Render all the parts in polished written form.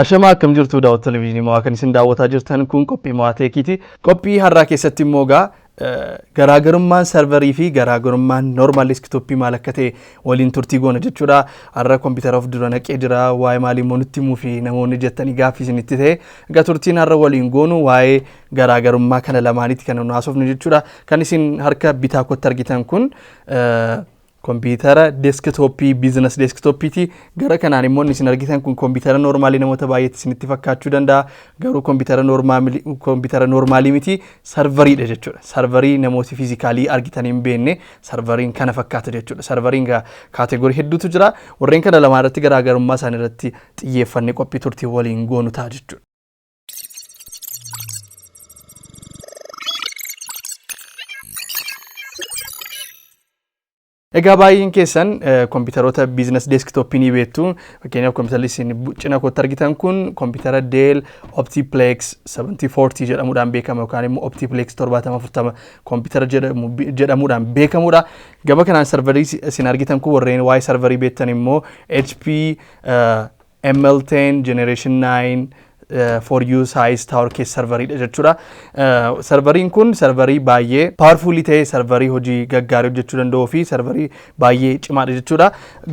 Ashamaa, akkam jirtu daawwattoota televezyiinii Mo'aa? Kan isin daawwataa jirtan kun qophii Mo'aa Teekiiti. Qophii har'aa keessatti immoo egaa garaagarummaan serverii fi garaagarummaan normal desktopii maal akka ta'e waliin turtii goona jechuudha. Har'a kompiitara of dura naqee jira, waa'ee maalii immoo nutti himuu fi namoonni jettanii gaaffii isinitti ta'e. Egaa turtiin har'a waliin goonu waa'ee garaagarummaa kana lamaanitti kan nu haasofnu jechuudha. Kan isin harka bitaa kootti argitan kun kompiitara desktopii, business desktopiiti. Gara kanaan immoo inni isin argitan kun kompiitara normalii namoota baay'eetti isinitti fakkaachuu danda'a. Garuu kompiitara normalii miti, serveriidha jechuudha. Serverii namooti physically argitan hin beekne, serveriin kana fakkaata jechuudha. Serveriin category hedduutu jira. Warreen kana lamaan irratti garaagarummaa isaanii irratti xiyyeeffannee qophii turtii waliin goonu ta'a jechuudha. Egaa baay'een keessan kompiitaroota business desktopii ni beektu. Fakkeenyaaf, kompiitarri isin cina kootti argitan kun kompiitara Dell Optiplex 7040 jedhamuudhaan beekama yookaan immoo Optiplex 7040 kompiitara jedhamuudhaan beekamudha. Gama kanaan serverii isin argitan kun, warreen waa'ee serverii beektan immoo, HP ML10 Generation 9 4U size tower case serveriidha jechuudha. Serveriin kun serverii baay'ee powerfulii ta'e, serverii hojii gaggaarii hojjechuu danda'uu fi serverii baay'ee cimaadha jechuudha.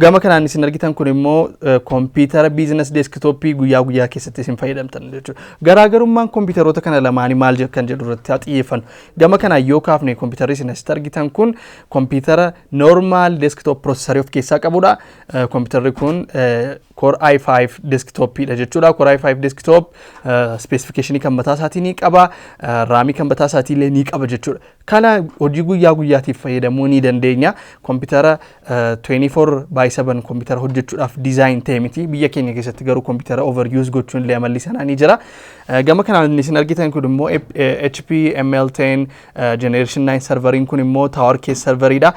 Gama kanaan isin argitan kun immoo kompiitara business desktopii guyyaa guyyaa keessatti isin fayyadamtan jechuudha. Garaagarummaan kompiitaroota kana lamaanii maal kan jedhu irratti haa xiyyeeffannu. Gama kanaan yoo kaafne, kompiitarri isin asitti argitan kun kompiitara normal desktop processorii of keessaa qabudha. Kompiitarri kun Core i5 desktopiidha jechuudha. Core i5 desktop specificationii kan mataa isaatii ni qaba, RAMii kan mataa isaatii illee ni qaba jechuudha. Kana hojii guyyaa guyyaatiif fayyadamuu ni dandeenya. Kompiitara 24 by 7 kompiitara hojjechuudhaaf design ta'e miti. Biyya keenya keessatti garuu kompiitara overuse gochuun illee amalli sanaa ni jira. Gama kanaan isin argitan kun immoo HP ML10 Generation 9 serveriin kun immoo tower case serveriidha.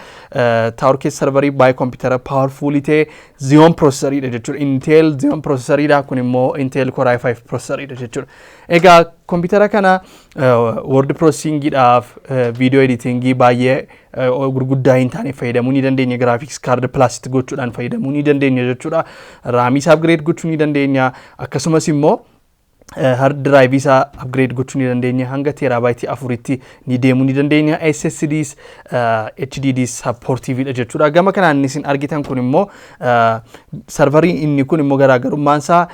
Tower case serverii baay'ee kompiitara powerful ta'e, Xeon processoriidha jechuudha. Intel Xeon processoriidha. Kun immoo Intel Core i5 processoriidha jechuudha. Egaa kompiitara kana word processingiidhaaf, video editingii baay'ee gurguddaa hin taane fayyadamuu ni dandeenya. Graphics card plus gochuudhaan fayyadamuu ni dandeenya jechuudha. RAMii isaa upgrade gochuu ni dandeenya. Akkasumas immoo hard drive isaa upgrade gochuu ni dandeenya. Hanga terabyteii 4tti ni deemuu ni dandeenya. SSDs, HDDs supportiveidha jechuudha. Gama kanaan isin argitan kun immoo serverii. Inni kun immoo garaagarummaan isaa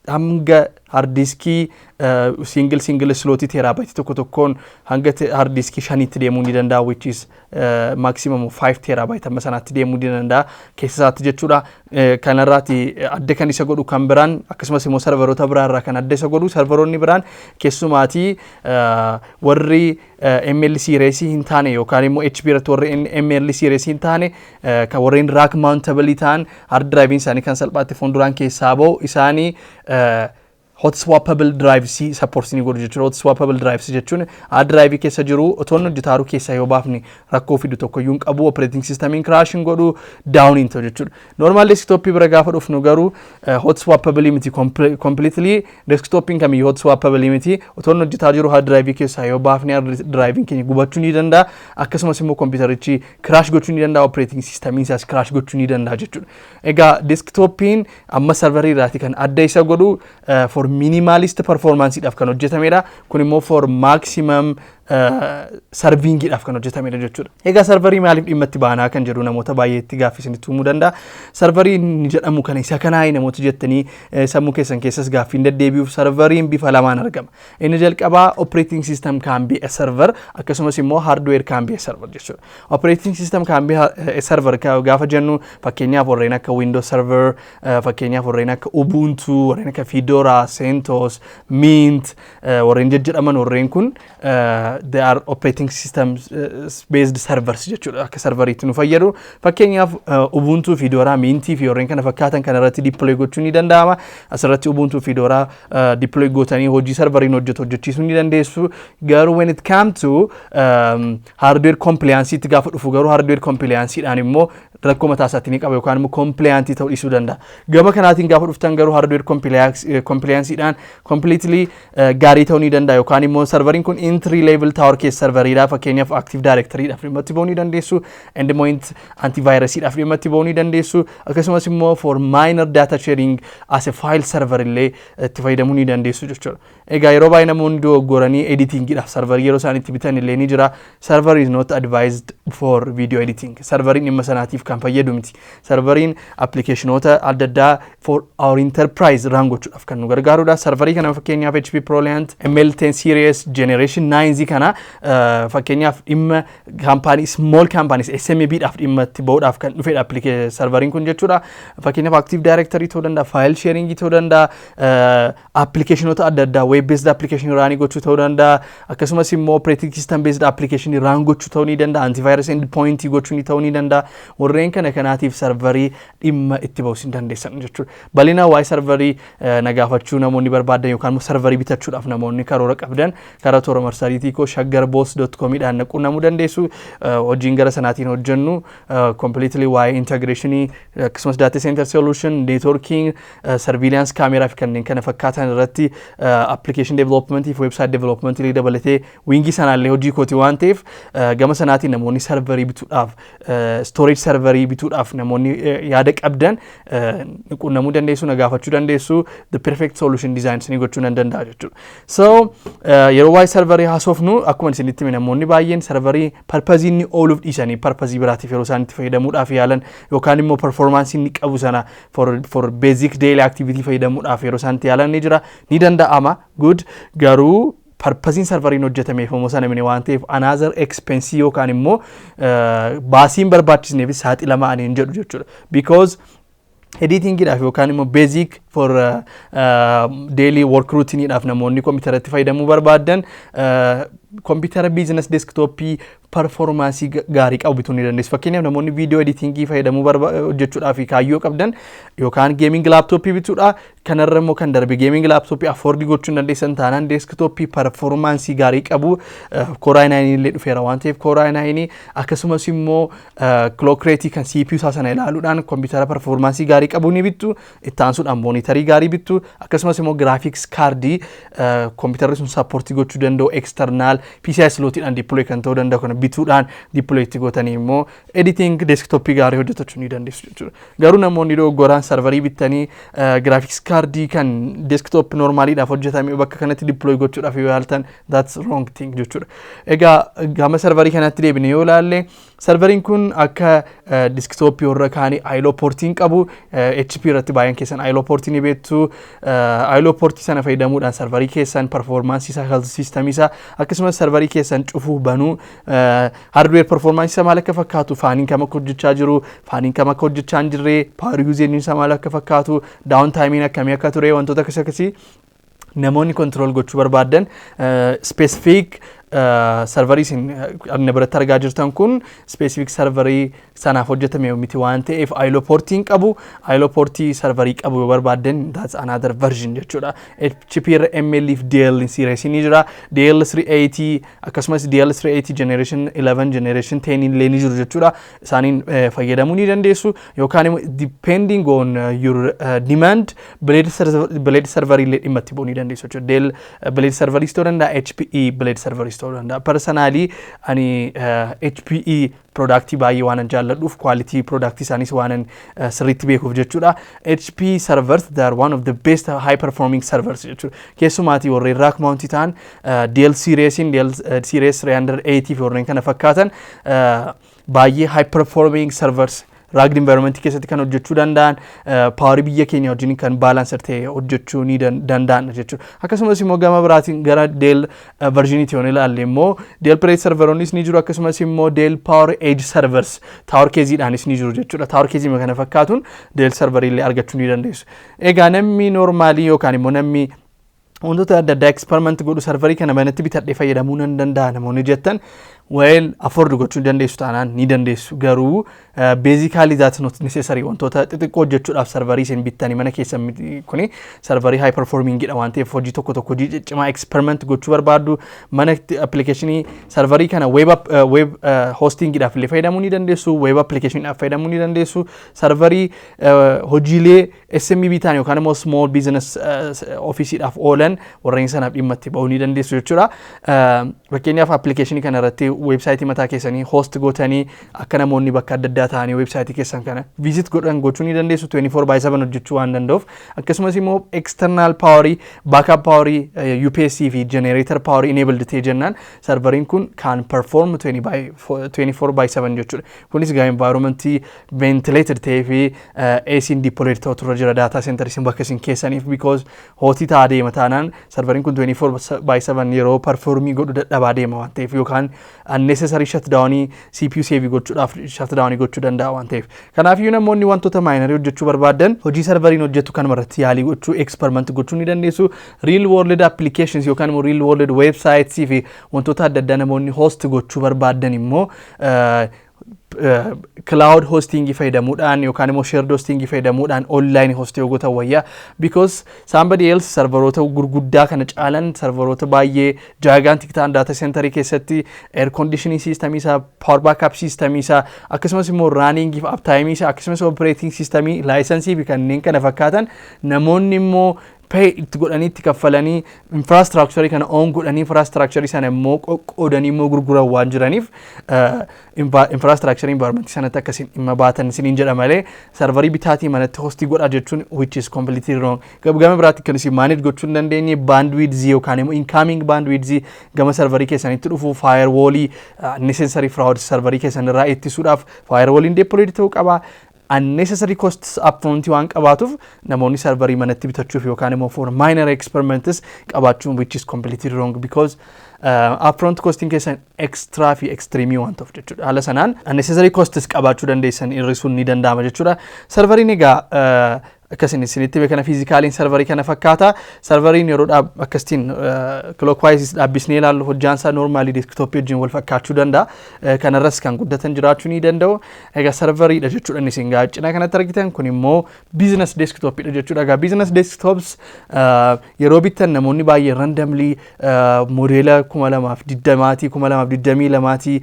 hanga hard diskii single single slotii terabyteii tokko tokkoon hanga hard diskii 5tti deemuu ni danda'a, which is maximum 5 terabyte amma sanaatti deemuu ni danda'a keessa isaatti jechuudha. Kanarraati adda kan isa godhu kan biraan, akkasumas immoo serveroota biraarraa kan adda isa godhu, serveroonni biraan keessumaatii warri ML series hin taane yookaan immoo HP irratti warri ML series hin taane, kan warreen rack mountable ta'an, hard drive isaanii kan salphaatti fuulduraan keessaa bahu isaanii hot swappable drives support ni godhu jechuudha. Hot swappable drives jechuun hard drive keessa jiru otoo inni hojjetaaru keessaa yoo baafne rakkoo fidu tokko iyyuu hin qabu, operating systemiin crash hin godhu, down hin ta'u jechuudha. Normal desktop bira gaafa dhufnu garuu hot swappable miti completely. Desktopiin kamiyyuu hot swappable miti. Otoo inni hojjetaa jiru hard drive keessaa yoo baafne, hard drive keenya gubachuu ni danda'a. Akkasumas immoo kompiitarichi crash gochuu ni danda'a, operating systemiin isaas crash gochuu ni danda'a jechuudha. Egaa desktopiin amma serverii irraati kan adda isa godhu for minimalist performanceidhaaf kan hojjetamedha. Kun immoo for maximum servingiidhaaf kan hojjetamedha jechuudha. Egaa serverii maaliif dhimma itti baanaa kan jedhu namoota baay'eetti gaaffii isinitti uumuu danda'a. Serverii inni jedhamu kana isa kanaa namoota jettanii sammuu keessan keessas gaaffiin deddeebi'uuf, serveriin bifa lamaan argama. Inni jalqabaa operating system can be a server, akkasumas immoo hardware can be a server jechuudha. Operating system can be a server gaafa jennu, fakkeenyaaf warreen akka Windows Server, fakkeenyaaf warreen akka Ubuntu, warreen akka Fedora, CentOS, Mint warreen jejjedhaman, warreen kun they are operating systems based servers jechuudha. Akka serveriitti nu fayyadu. Fakkeenyaaf, Ubuntu, Fedora, Mint fi warreen kana fakkaatan kana irratti deploy gochuun ni danda'ama. Asirratti Ubuntu, Fedora deploy gootanii hojii serveriin hojjetu hojjechiisuu ni dandeessu. Garuu when it come to hardware compliance itti gaafa dhufu garuu, hardware compliance dhaan immoo Rakkoo mataa isaatii ni qaba yookaan immoo compliant ta'uu dhiisuu danda'a. Gama kanaatiin gaafa dhuftan garuu hardware complianceiidhaan completely gaarii ta'uu ni danda'a yookaan immoo serveriin kun entry level tower case serveriidha. Fakkeenyaaf, Active Directoryidhaaf dhimma itti ba'uu ni dandeessu, endpoint antivirusiidhaaf dhimma itti ba'uu ni dandeessu, akkasumas immoo for minor data sharing as a file server illee itti fayyadamuu ni dandeessu jechuudha. Egaa yeroo baay'ee namoonni dogoggoranii editingiidhaaf serverii yeroo isaan itti bitan illee ni jira. Server is not advised for video editing. Serveriin dhimma sanaatiif kan fayyadu miti. Serveriin applicationoota adda addaa for our enterprise run gochuudhaaf kan nu gargaarudha. Serverii kana, fakkeenyaaf HP ProLiant ML10 Series Generation 9 kana, fakkeenyaaf dhimma kaampaanii small companies, SMB dhaaf dhimma itti ba'uudhaaf kan dhufedha serveriin kun jechuudha. Fakkeenyaaf, Active Directory ta'uu danda'a, file sharing ta'uu danda'a, applicationoota adda addaa web based application run gochuu ta'uu danda'a, akkasumas immoo operating system based application run gochuu ta'uu ni danda'a, antivirus endpoint gochuu ni ta'uu ni danda'a. Warreen kana kanaatiif serverii dhimma itti ba'uu hin dandeessan jechuudha. Bal'inaan waa'ee serverii na gaafachuu namoonni barbaadan yookaan immoo serverii bitachuudhaaf namoonni karoora qabdan karaa toora marsariitii koo shaggarboos.com dhaan na quunnamuu dandeessu. Hojiin gara sanaatiin hojjennu completely waa'ee integrationii, akkasumas data center solution, networking, surveillance kaameraa fi kanneen kana fakkaatan irratti, application development fi website development illee dabalatee wingii sanaallee hojii kooti waan ta'eef, gama sanaatiin namoonni serverii bituudhaaf, storage serverii bituudhaaf namoonni yaada qabdan quunnamuu dandeessu, na gaafachuu dandeessu, the perfect solution design isinii gochuu nan danda'a jechuudha. So yeroo waa'ee serverii haasofnu, akkuma isinitti hime, namoonni baay'een serverii purposeii inni ooluuf dhiisanii purposeii biraatiif yeroo isaan itti fayyadamuudhaaf yaalan yookaan immoo performanceii inni qabu sana for basic daily activity fayyadamuudhaaf yeroo isaan itti yaalan ni jira. Ni danda'ama, good, garuu purposeiin serveriin hojjetameef immoo sana miti waan ta'eef another expense yookaan immoo baasiin barbaachisneef saaxilamaa ani hin jedhu jechuudha. Because editingiidhaaf yookaan immoo basic for daily work routineidhaaf namoonni kompiitaratti fayyadamuu barbaadan kompiitara business desktopii performanceii gaarii qabu bituu ni dandeessu. Fakkeenyaaf, namoonni video editingii fayyadamuu hojjechuudhaaf kaayyoo qabdan yookaan gaming laptopii bituudha. Kanarra immoo kan darbe gaming laptopii afford gochuu hin dandeessan taanaan desktopii performanceii gaarii qabu, Core i9 illee dhufeera waan ta'eef Core i9, akkasumas immoo clock rate kan CPU isaa sana ilaaluudhaan kompiitara performanceii gaarii qabu ni bittu. Itti aansuudhaan monitorii gaarii bittu, akkasumas immoo graphics cardii kompiitarri sun supportii gochuu danda'u, external PCI slotiidhaan deploy kan ta'uu danda'u kana bituudhaan deploy itti gootanii immoo editing desktopii gaarii hojjetachuu ni dandeessu jechuudha. Garuu namoonni dogoggoraan serverii bittanii graphics cardii kan desktop normaliidhaaf hojjetame bakka kanatti deploy gochuudhaaf yoo yaaltan, that's wrong thing jechuudha. Egaa gama serverii kanatti deebine yoo ilaalle, serveriin kun akka desktopii warra kaanii iLO portiin qabu. HP irratti baay'een keessan iLO portii ni beektu. iLO portii sana fayyadamuudhaan serverii keessan performanceii isaa, health system isaa, akkasumas serverii keessan cufuu, banuu, hardware performanceii isaa maal akka fakkaatu, faniin kam akka hojjechaa jiru, faniin kam akka hojjechaa hin jirre, power usageiin isaa maal akka fakkaatu, down timeiin akkamii akka ture, wantoota akkas akkasii namoonni control gochuu barbaadan, specific serverii isin na biratti argaa jirtan kun specific serverii sanaaf hojjetame miti waan ta'eef iLO portiin qabu. iLO portii serverii qabu yoo barbaaddan, that's another version jechuudha. HP irra ML fi DL series ni jira. DL 380, akkasumas DL 380 generation 11, generation 10 illee ni jiru jechuudha. Isaaniin fayyadamuu ni dandeessu yookaan immoo depending on your demand blade server illee dhimma itti ba'uu ni dandeessu jechuudha. Dell blade serveris ta'uu danda'a, HPE blade serveris ta'uu danda'a. Personally ani HPE productii baay'ee waanan jaalladhuuf, quality productii isaaniis waanan sirriitti beekuuf jechuudha. HP servers, they are one of the best high performing servers jechuudha. Keessumaatii warreen rack mount ta'an, DL series, DL series 380 fi warreen kana fakkaatan baay'ee high performing servers, rugged environment keessatti kan hojjechuu danda'an, powerii biyya keenya wajjin kan balance ta'e hojjechuu ni danda'an jechuudha. Akkasumas immoo gama biraatiin gara Dell versioniitti yoo ilaalle immoo Dell Blade serveroonnis ni jiru, akkasumas immoo Dell PowerEdge servers tower caseiidhaanis ni jiru jechuudha. Tower caseii kana fakkaatuun Dell serverii illee argachuu ni dandeessu. Egaa namni normalii yookaan immoo namni Wantoota adda addaa experiment godhu, serverii kana manatti bitadhee fayyadamuu nan danda'a namoonni jettan, well, afford gochuu dandeessu taanaan ni dandeessu. Garuu basically that not necessary. Wantoota xixiqqoo hojjechuudhaaf serverii isin bittanii mana keessan kuni serverii high performing dha waan ta'eef, hojii tokko tokko, hojii ciccimaa experiment gochuu barbaaddu, mana applicationii serverii kana web hostingiidhaaf illee fayyadamuu ni dandeessu, web applicationiidhaaf fayyadamuu ni dandeessu. Serverii hojiilee SMB ta'an yookaan immoo small business officeidhaaf oolan warreen sanaaf dhimma itti ba'uu ni dandeessu jechuudha. Fakkeenyaaf, applicationii kana irratti websiteii mataa keessanii host gootanii akka namoonni bakka adda addaa ta'anii websiteii keessan kana visit godhan gochuu ni dandeessu, 24 by 7 hojjechuu waan danda'uuf. Akkasumas immoo external powerii, backup powerii, UPS fi generator powerii enabled ta'e jennaan serveriin kun kan perform 24 by 7 jechuudha. Kunis egaa environmentii ventilated ta'ee fi AC'n deployed ta'utu irra jira data center isin bakka isin keessaniif, because hotii ta'aa deema taanaan serveriin kun 24 by 7 yeroo performii godhu dadhabaa deema waan ta'eef, yookaan unnecessary shutdownii CPU save gochuudhaaf shutdownii gochuu danda'a waan ta'eef. Kanaafiyyuu namoonni wantoota minorii hojjechuu barbaadan hojii serveriin hojjetu kanuma irratti yaalii gochuu, experiment gochuu ni dandeessu. Real world applications yookaan immoo real world websites fi wantoota adda addaa namoonni host gochuu barbaadan immoo cloud hostingii fayyadamuudhaan yookaan immoo shared hostingii fayyadamuudhaan online host yoo gootan wayyaa, because somebody else serveroota gurguddaa kana caalan, serveroota baay'ee gigantic ta'an data centerii keessatti air conditioning system isaa, power backup system isaa, akkasumas immoo running fi uptime isaa, akkasumas operating system licensii fi kanneen kana fakkaatan namoonni immoo pay itti godhanii, itti kaffalanii, infrastructure kana own godhanii, infrastructure sana immoo qoqqoodanii immoo gurguran waan jiraniif, infrastructure environment sanatti akkasiin dhimma baatan isiniin jedha malee serverii bitaatii manatti hostii godhaa jechuun which is completely wrong. Gama biraatti kan isin manage gochuu hin dandeenye bandwidth yookaan immoo incoming bandwidth gama serverii keessanitti dhufu, firewallii, unnecessary fraud serverii keessan irraa ittisuudhaaf firewalliin deployed ta'uu qaba. Unnecessary costs upfront waan qabaatuuf namoonni serverii manatti bitachuuf yookaan immoo for minor experiments qabaachuun which is completely wrong, because upfront costing keessan extra fi extreme waan ta'uuf jechuudha. Haala sanaan unnecessary costs qabaachuu dandeessan hir'isuun ni danda'ama jechuudha. Serveriin egaa akkasin isinitti beekana physicaliin serverii kana fakkaata. Serveriin yeroo akkasitiin clockwise dhaabbisnee ilaallu hojjaan isaa normalii desktopii wajjin wal fakkaachuu danda'a. Kanarras kan guddatan jiraachuu ni danda'u. Egaa serveriidha jechuudha inni isin cina kanatti argitan kun immoo business desktopiidha jechuudha. Egaa business desktops yeroo bittan namoonni baay'ee randomly modeela 2020maatii, 2022maatii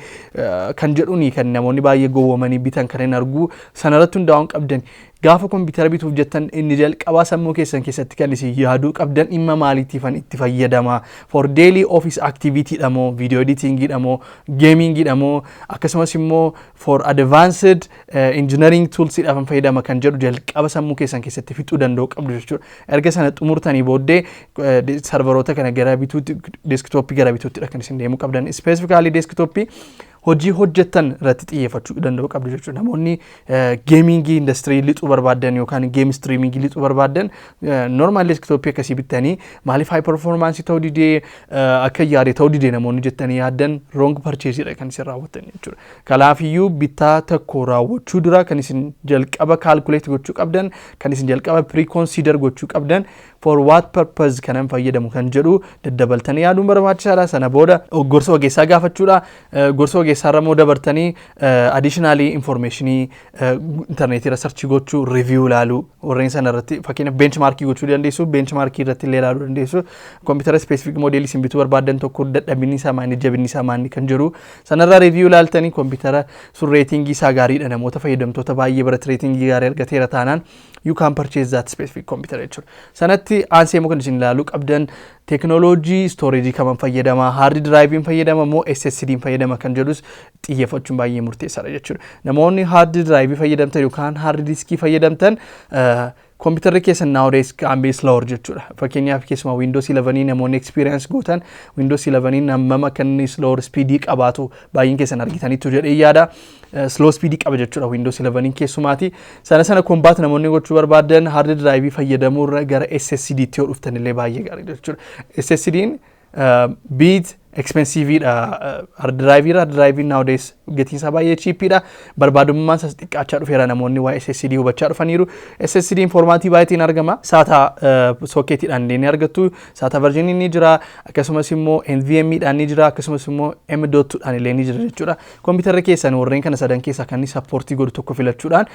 kan jedhuuni kan namoonni baay'ee gowwomanii bitan kan hin argu. Sanarratti hundaa'uun qabdan. Gaafa kompiitara bituuf jettan inni jalqabaa sammuu keessan keessatti kan isin yaaduu qabdan dhimma maaliitiifan itti fayyadama? For daily office activity dha moo, video editing dha moo, gaming dha moo, akkasumas immoo for advanced engineering tools dhaaf fayyadama kan jedhu jalqaba sammuu keessan keessatti fixuu danda'u qabdu jechuudha. Erga sana xumurtanii booddee serveroota kana gara bituutti, desktopii gara bituuttidha kan isin deemuu qabdan. Specifically desktopii hojii hojjettan irratti xiyyeeffachuu danda'u qabdu jechuudha. Namoonni gamingii industry lixuu barbaadan yookaan game streamingii lixuu barbaadan normal desktopii akkasii bittanii maaliif high performance ta'uu didee, akka yaade ta'uu didee namoonni jettanii yaaddan wrong purchase kan isin raawwattan jechuudha. Kanaafiyyuu bittaa tokko raawwachuu dura kan isin jalqaba calculate gochuu qabdan, kan isin jalqaba pre-consider gochuu qabdan, for what purpose kanan fayyadamu kan jedhu daddabaltanii yaaduun barbaachisaadha. Sana booda gorsa ogeessaa gaafachuudha. Gorsa ogeessaa irra immoo dabartanii additionally informationii intarneetii irra search gochuu, review ilaaluu, warreen sana irratti fakkeenyaaf benchmarkii gochuu dandeessu, benchmarkii irratti illee ilaaluu dandeessu. Kompiitara specific modelii isin bituu barbaadan tokko dadhabinni isaa maali, jabinni isaa maali kan jedhu sanarraa review ilaaltanii, kompiitara sun ratingii isaa gaariidha, namoota fayyadamtoota baay'ee biratti ratingii gaarii argateera taanaan you can purchase that specific computer jechuudha. Sanatti aansee immoo kan isin ilaaluu qabdan teekinooloojii storageii kaman fayyadama, hard driveiin fayyadama moo SSD'n fayyadama kan jedhus xiyyeeffachuun baay'ee murteessaadha jechuudha. Namoonni hard driveii fayyadamtan yookaan hard diskii fayyadamtan kompiitarri keessan nowadays can be slower jechuudha. Fakkeenyaaf, keessumaa Windows 11 namoonni experience gootan Windows 11 hammam akka inni slower speedii qabaatu baay'een keessan argitaniitu jedhee yaada. Slow speedii qaba jechuudha Windows 11 keessumaati. Sana sana combat namoonni gochuu barbaadan hard drive fayyadamuurra gara SSD tti yoo dhuftan illee baay'ee gaarii jechuudha. SSD'n bit Expensive dha. Hard drive irra, hard drive nowadays gatiin isaa baay'ee cheap dha. Barbaadummaan isaas xiqqaachaa dhufeera, namoonni waa'ee SSD hubachaa dhufaniiru. SSD format baay'eetiin argama. SATA socketiidhaan illee ni argattu. SATA version ni jira. Akkasumas immoo NVMe dhaan ni jira. Akkasumas immoo M.2 dhaan illee ni jira jechuudha. Kompiitarri keessan warreen kana sadan keessaa kan inni support godhu tokko filachuudhaan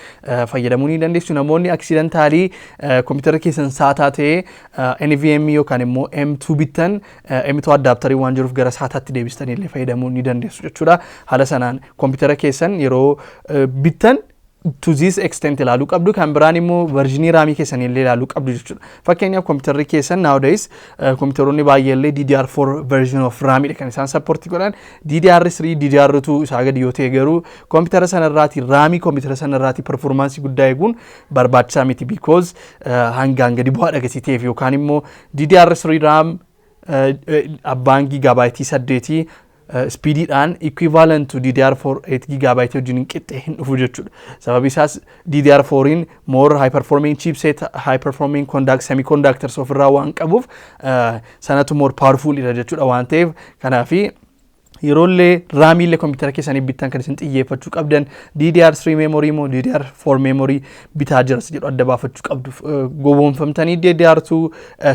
fayyadamuu ni dandeessu. Namoonni accidentally kompiitarri keessan SATA ta'ee NVMe yookaan immoo M2 bittan, M2 adapter waan jiruuf gara SATAtti deebistanii illee fayyadamuu ni dandeessu jechuudha. Haala sanaan kompiitara keessan yeroo bittan to this extent ilaaluu qabdu. Kan biraan immoo version RAM keessan illee ilaaluu qabdu jechuudha. Fakkeenyaaf, kompiitarri keessan nowadays kompiitaroonni baay'ee illee DDR4 version of RAM dha kan isaan support godhan. DDR3, DDR2 isaa gadi yoo ta'e garuu kompiitara sanarraati RAM kompiitara sanarraati performance guddaa eeguun barbaachisaa miti, because hangaan gadi bu'aa gatii ta'eef, yookaan immoo DDR3 RAM abbaan gigabyte 8 speediidhaan equivalent to DDR4 8 gigabyte wajjin qixxee hin dhufu jechuudha. Sababi isaas DDR4in more high performing chipset, high performing conduct semiconductors ofirraa waan qabuuf sanatu more powerful dha jechuudha waan ta'eef. Kanaafi yeroollee RAMiillee kompiitara keessanii bittan kan isin xiyyeeffachuu qabdan DDR3 memory moo DDR4 memory bitaa jiras jedhu adda baafachuu qabdu. Gowwoomfamtanii DDR2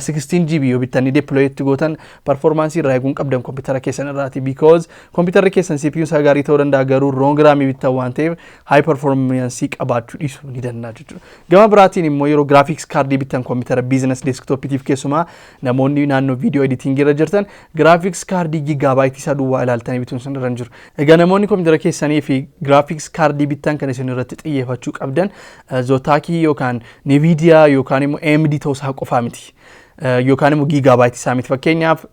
16 GB yoo bittanii deploy itti gootan performance irraa eeguun qabdan kompiitara keessan irraati, because kompiitarri keessan CPU isaa gaarii ta'uu danda'a, garuu wrong RAM bittan waan ta'eef high performance qabaachuu dhiisuu ni danda'a jechuudha. Gama biraatiin immoo yeroo graphics card bittan kompiitara business desktopiitiif, keessumaa namoonni naannoo video editing irra jirtan, graphics card gigabyte isaa duwwaa ilaaltanii bituun sun irra hin jiru. Egaa namoonni kompiitara keessanii fi graphics card bittan kan isin irratti xiyyeeffachuu qabdan Zotac yookaan Nvidia yookaan immoo AMD ta'uu isaa qofaa miti. Yookaan immoo gigabyte isaa miti. Fakkeenyaaf,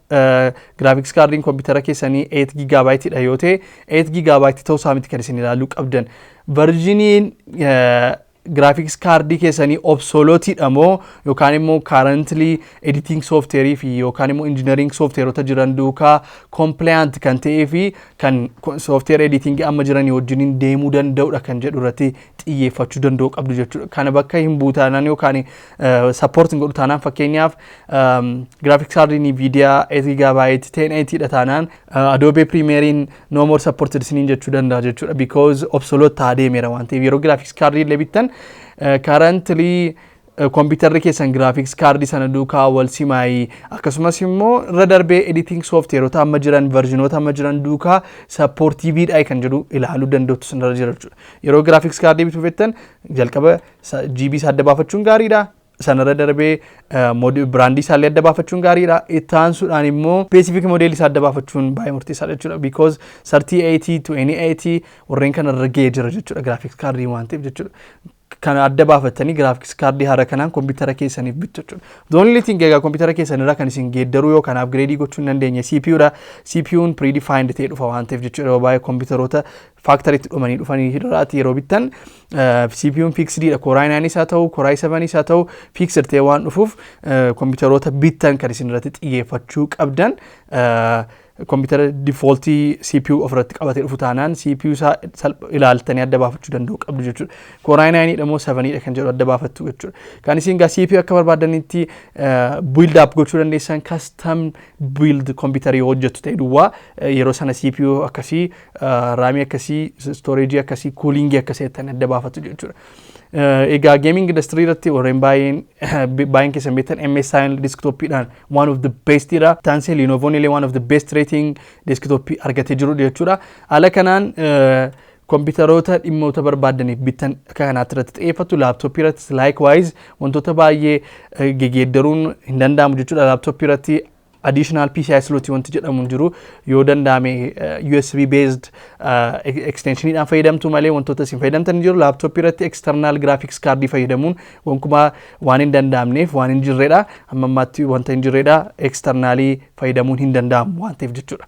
graphics cardiin kompiitara keessanii 8 gigabyteiidha yoo ta'e, 8 gigabyte ta'uu isaa miti kan isin ilaaluu qabdan. Versioniin graphics card keessanii obsoleteiidha moo yookaan immoo currently editing software fi yookaan immoo engineering softwareota jiran duukaa compliant kan ta'ee fi kan software editing amma jiranii wajjiniin deemuu danda'udha kan jedhu irratti xiyyeeffachuu danda'u qabdu jechuudha. Kana bakka hin buutaanaan yookaan support hin godhu taanaan, fakkeenyaaf graphics card Nvidia 8 gigabyte 1080 dha taanaan, Adobe Premiere no more supported isiniin jechuu danda'a jechuudha, because obsolete ta'aa deemeera waan ta'eef. Yeroo graphics card illee bittan currently kompiitarri keessan graphics card sana duukaa wal simaayii, akkasumas immoo irra darbee editing softwareota amma jiran, versionoota amma jiran duukaa supportivedha kan jedhu ilaaluu danda'utu sanarra jira jechuudha. Yeroo graphics card bituu fettan jalqaba GB isaa adda baafachuun gaariidha. Sanarra darbee brand isaallee adda baafachuun gaariidha. Itti aansuudhaan immoo specific model isaa adda baafachuun baay'ee murteessaadha jechuudha. Because 3080, 2080 warreen kana irra ga'ee jira jechuudha graphics card waan ta'eef jechuudha. Kana adda baafattanii graphics card haara kanaan kompiitara keessaniif bittu jechuudha. The only thing egaa kompiitara keessan irraa kan isin geeddaruu yookaan upgrade gochuu hin dandeenye CPU dha. CPU'n predefined ta'ee dhufa waan ta'eef jechuudha. Yeroo baay'ee kompiitaroota factoryitti dhumanii dhufanii irraati yeroo bittan CPU'n fixed dha. Core i9 isaa ta'u, Core i7 isaa ta'u, fixed ta'ee waan dhufuuf kompiitaroota bittan kan isin irratti xiyyeeffachuu qabdan kompiitara default CPU ofirratti qabatee dhufu taanaan CPU isaa ilaaltanii adda baafachuu danda'u qabdu jechuudha. Core i9 dha moo 7 dha kan jedhu adda baafattu jechuudha. Kan isin gaa CPU akka barbaadanitti build up gochuu dandeessan custom build kompiitarii hojjettu ta'e duwwaa yeroo sana CPU akkasii, RAM akkasii, storage akkasii, cooling akkasii jettanii adda baafattu jechuudha. Egaa gaming industry irratti warreen baay'een baay'een keessan beektan MSI desktopiidhaan one of the best dha. Taansee Lenovo illee one of the best rating desktop argatee jiru jechuudha. Haala kanaan kompiitaroota dhimmoota barbaadaniif bittan akka kanaatti irratti xiyyeeffatu. Laptop irrattis likewise wantoota baay'ee gegeeddaruun hin danda'amu jechuudha. Laptop irratti additional PCI slot wanti jedhamu hin jiru. Yoo danda'ame USB based extensioniidhaan fayyadamtu malee wantoota isin fayyadamtan hin jiru. Laptop irratti external graphics card fayyadamuun gonkumaa waan hin danda'amneef, waan hin jirredha. Hamma ammaatti wanta hin jirredha. Externally fayyadamuun hin danda'amu waan ta'eef jechuudha.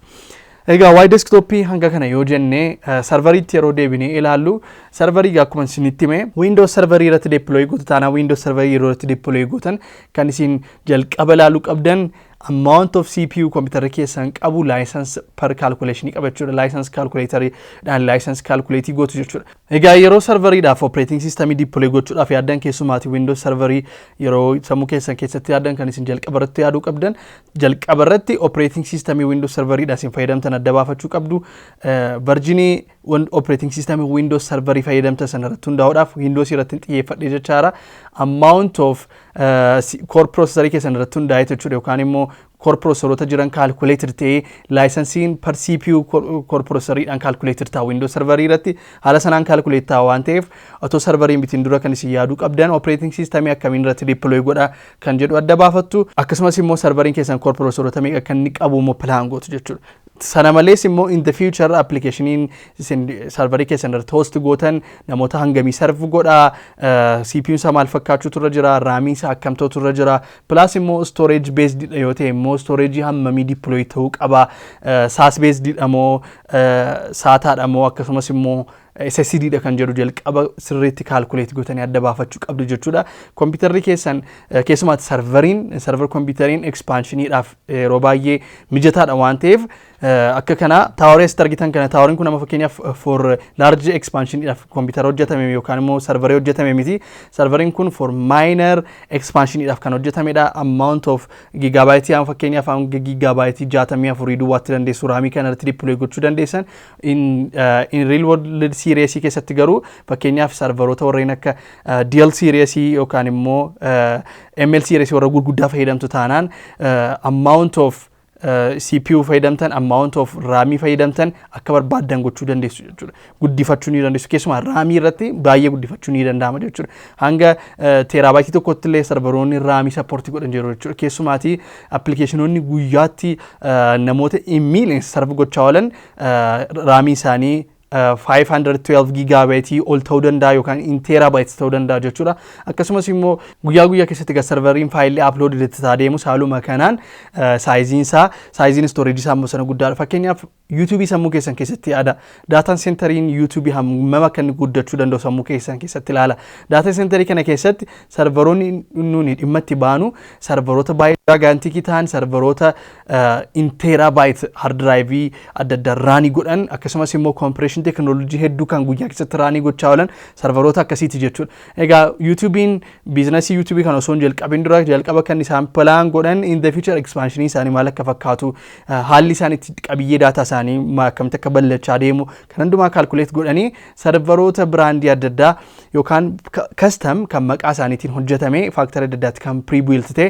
Egaa waa'ee desktop hanga kana yoo jenne, serveriitti yeroo deebinee ilaallu, server egaa akkuma isinitti hime Windows server irratti deploy gootu taanaan, Windows server yeroo irratti deploy gootan kan isin jalqaba ilaaluu qabdan Amount of CPU kompiitarri keessan qabu license per calculation qaba jechuudha. License calculatoriidhaan license calculate gootu jechuudha. Egaa yeroo serveriidhaaf operating system deploy gochuudhaaf yaaddan, keessumaati Windows serverii yeroo sammuu keessan keessatti yaaddan, kan isin jalqaba irratti yaaduu qabdan, jalqaba irratti operating system Windows serveriidhaan isin fayyadamtan adda baafachuu qabdu. Versionii operating system Windows serverii fayyadamtan sana irratti hundaa'uudhaaf Windows irratti xiyyeeffadhe jechaadha. Amount of core processorii keessan irratti hundaa'e jechuudha, yookaan immoo core processoroota jiran calculated ta'ee licensiin per CPU core processoriidhaan calculated ta'a. Windows serverii irratti haala sanaan calculate ta'a waan ta'eef, otoo serveriin bitiin dura kan isin yaaduu qabdan operating system akkamiin irratti deploy godha kan jedhu adda baafattu. Akkasumas immoo serveriin keessan core processoroota meeqa kan inni qabu immoo plan gootu jechuudha. Sana malees immoo in the future applicationiin isin serverii keessan irratti host gootan namoota hangamii serve godha, CPU isaa maal fakkaachuutu irra jira, RAMii isaa akkam ta'utu irra jira, plus immoo storage based dha yoo ta'e immoo storage hammamii deploy ta'uu qaba, SAS based dha moo SATA dha moo akkasumas immoo SSD dha kan jedhu jalqaba sirriitti calculate gootanii adda baafachuu qabdu jechuudha. Kompiitarri keessan, keessumaatti serveriin, server kompiitariin expansioniidhaaf yeroo baay'ee mijataadha waan ta'eef, akka kana towerii asitti argitan kana, toweriin kun amma fakkeenyaaf for large expansioniidhaaf kompiitara hojjetame yookaan immoo serverii hojjetame miti. Serveriin kun for minor expansioniidhaaf kan hojjetamedha. Amount of gigabyteii, amma fakkeenyaaf hanga gigabyteii 64 duwwaatti dandeessu RAMii kana irratti deploy gochuu dandeessan. In real world series keessatti garuu, fakkeenyaaf serveroota warreen akka DL series yookaan immoo ML series warra gurguddaa fayyadamtu taanaan, amount of CPU fayyadamtan, amount of RAMii fayyadamtan akka barbaaddan gochuu dandeessu jechuudha. Guddifachuu ni dandeessu. Keessumaa RAMii irratti baay'ee guddifachuu ni danda'ama jechuudha. Hanga terabyteii tokkotti illee serveroonni RAMii supportii godhan jiru jechuudha. Keessumaatii applicationoonni guyyaatti namoota in millions serve gochaa oolan RAMii isaanii 512 gigabyteii ol ta'uu danda'a yookaan in terabytes ta'uu danda'a jechuudha. Akkasumas immoo guyyaa guyyaa keessatti egaa serveriin fileii upload itti ta'aa deemu haaluma kanaan sizeiin isaa, sizeiin storageii isaa immoo sana guddaadha. Fakkeenyaaf YouTubeii sammuu keessan keessatti yaada. Data centeriin YouTubeii hammam akka inni guddachuu danda'u sammuu keessan keessatti ilaala. Data centerii kana keessatti serveroonni nuni dhimma itti baanu serveroota baay'ee giganticii ta'an, serveroota in terabyte hard driveii adda addaa runii godhan, akkasumas immoo compression technology hedduu kan guyyaa keessatti runii gochaa oolan serveroota akkasiiti jechuudha. Egaa YouTubeiin businessii YouTubeii kan osoo hin jalqabin dura jalqaba kan isaan plan godhan in the future expansionii isaanii maal akka fakkaatu, haalli isaan itti qabiyyee data isaanii akkamitti akka bal'achaa deemu kan hundumaa calculate godhanii serveroota brandii adda addaa yookaan custom kan maqaa isaaniitiin hojjetame, factory adda addaatti kan pre-built ta'e,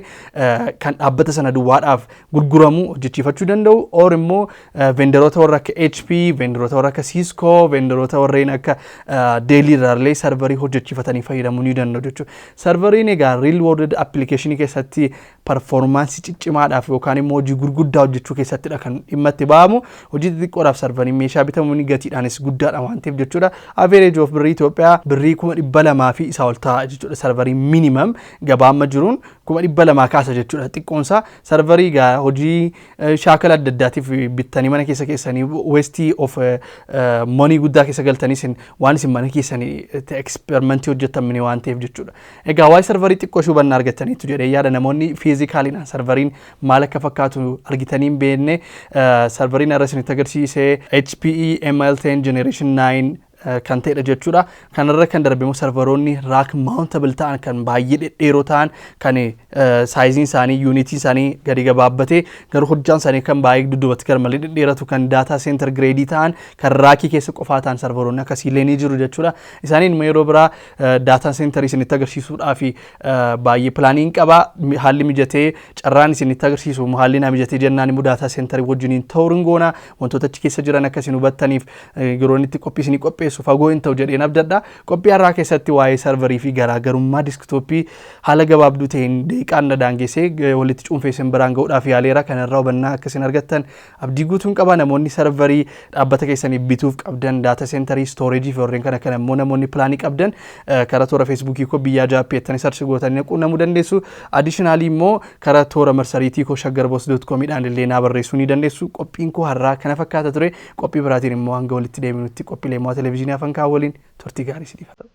kan dhaabbata sana duwwaadhaaf gurguramu hojjechiifachuu danda'u, or immoo vendoroota warra akka HP, vendoroota warra akka Cisco, vendoroota warreen akka Dell irraallee serverii hojjechiifatanii fayyadamuu ni danda'u jechuudha. Serveriin egaa real world application keessatti performanceii ciccimaadhaaf yookaan immoo hojii gurguddaa hojjechuu keessattidha kan dhimma itti ba'amu. Hojii xixiqqoodhaaf serveriin meeshaa bitamuun gatiidhaanis guddaadha waan ta'eef jechuudha. Average of birrii Itoophiyaa birrii 200,000 fi isaa ol ta'a jechuudha. Serverii minimum gabaa amma jiruun 200,000 kaasa jechuudha. Xiqqoonsaa serverii egaa hojii shaakala adda addaatiif bittanii mana keessa keessanii waste of money guddaa keessa galtanii isin waan isin mana keessanii experimentii hojjetamne waan ta'eef jechuudha. Egaa waa'ee serverii xiqqoo ishee hubannaa argataniitu jedhee yaada. Namoonni physicaliidhaan serveriin maal akka fakkaatu argitanii hin beekne, serveriin irra isinitti agarsiisee HPE ML10 Generation 9 kan ta'edha jechuudha. Kanarra kan darbe immoo serveroonni rack mountable ta'an, kan baay'ee dhedheeroo ta'an, kan sizeiin isaanii, unitii isaanii gadi gabaabbatee garuu hojjaan isaanii kan baay'ee dudduubatti garmalee dhedheeratu, kan data center gradeii ta'an, kan rackii keessa qofaa ta'an, serveroonni akkasiillee ni jiru jechuudha. Isaaniin immoo yeroo biraa data centerii isinitti agarsiisuudhaaf baay'ee planiin qaba. Haalli mijatee carraan isinitti agarsiisu haalli naa mijatee jennaan immoo data centerii wajjiniin ta'uun goona, wantoota achi keessa jiran akka isin hubattaniif yeroo inni itti qophii isinii qopheessu fagoo hin ta'u jedheen abdadha. Qophii har'aa keessatti waa'ee serverii fi garaagarummaa desktopii haala gabaabduu ta'een daqiiqaan na daangessee walitti cuunfee isin biraan ga'uudhaaf yaaleera. Kanarraa hubannaa akka isin argattan abdii guutuun qaba. Namoonni serverii dhaabbata keessanii bituuf qabdan, data centerii, storageii fi warreen kana kana immoo namoonni planii qabdan, karaa toora Facebookii koo Biyyaa Jaappii jettanii search gootanii quunnamuu dandeessu. Additionally immoo karaa toora marsariitii koo shaggarboos.comiidhaan illee naa barreessuu ni dandeessu. Qophiin koo har'aa kana fakkaata ture. Qophii biraatiin immoo hanga walitti deebinutti qophiilee mo'aa televezyiinii afaan kaan waliin turtii gaarii isiniif haa ta'u.